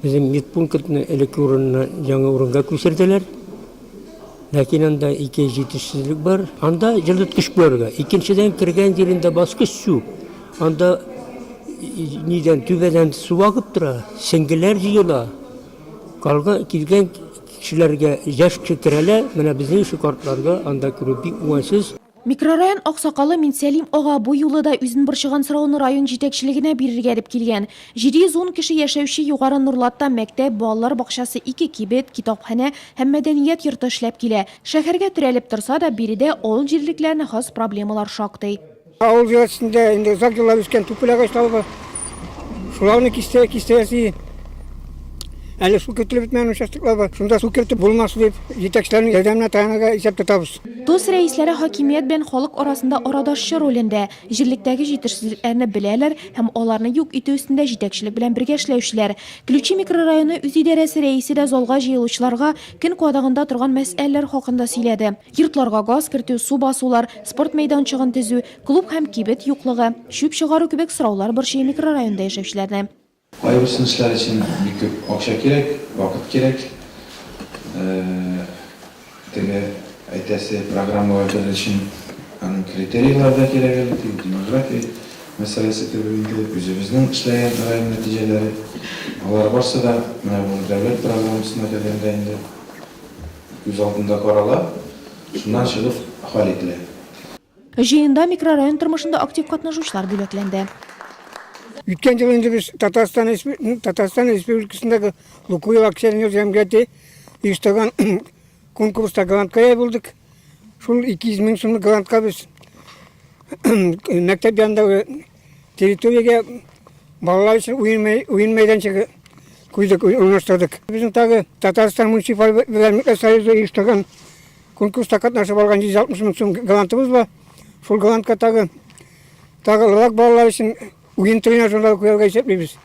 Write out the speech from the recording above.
Безнең медпунктны элекке урыныннан яңа урынга күчерделәр. Ләкин анда ике җитешсезлек бар. Анда җылыткыч куярга. Икенчедән, кергән җирендә баскыч юк. Анда нидән, түбәдән су агып тора, сеңгеләр җыела. Калган килгән кешеләргә яшь кеше керәләр, менә безнең ише картларга анда керү бик уңайсыз. Микрорайон аксакалы Минсәлим ага бу юлы да үзен борчыган сорауны район җитәкчелегенә бирергә дип килгән. 710 кеше яшәүче Югары Нурлатта мәктәп, балалар бакчасы, ике кибет, китапханә һәм мәдәният йорты эшләп килә. Шәһәргә терәлеп торса да, биредә авыл җирлекләренә хас проблемалар шактый. Авыл зиратсында инде озак еллар үскән түпел агачлары бар. Шуларны кистә, кистәсе. Әле су кертелеп бетмәгән участоклар бар. Шунда су кертеп булмас дип, җитәкчеләрнең ярдәменә таянырга исәп тотабыз. ТОС рәисләре хакимият белән халык арасында арадашчы ролендә, җирлектәге җитешсезлекләрне беләләр һәм аларны юк итү өстендә җитәкчелек белән бергә эшләүчеләр. Ключи микрорайоны үзидарәсе рәисе дә залга җыелучыларга көн кадагында торган мәсьәләләр хакында сөйләде. Йортларга газ кертү, су басулар, спорт мәйданчыгын төзү, клуб һәм кибет юклыгы, чүп чыгару кебек сораулар борчый микрорайонда яшәүчеләрне. Кайберсен эшләр өчен бик күп акча кирәк, вакыт кирәк. Теге әйтәсе программага керер өчен аның критерийлары да кирәк әле, теге демография мәсьәләсе кебек инде, үзебезнең эшләгән район нәтиҗәләре, алар барсы да менә бу дәүләт программасына кергәндә инде күз алдында карала, шуннан чыгып хәл ителә. Җыенда микрорайон тормышында актив катнашучылар бүләкләнде. Үткән ел инде без Татарстан Татарстан Республикасындагы Лукойл акционер җәмгыяте оештырган конкурста грантка ия булдык. Шул 200 мең сумлык грантка без мәктәп янындагы территориягә балалар өчен уен, уен мәйданчыгы куйдык, урнаштырдык. Безнең тагы Татарстан муниципаль берәмлекләр союзы оештырган Конкурста катнашып алган 160 мең сум грантыбыз бар. Шул грантка тагы тагы лак балалар өчен уен тренажерлары куярга исәплибез.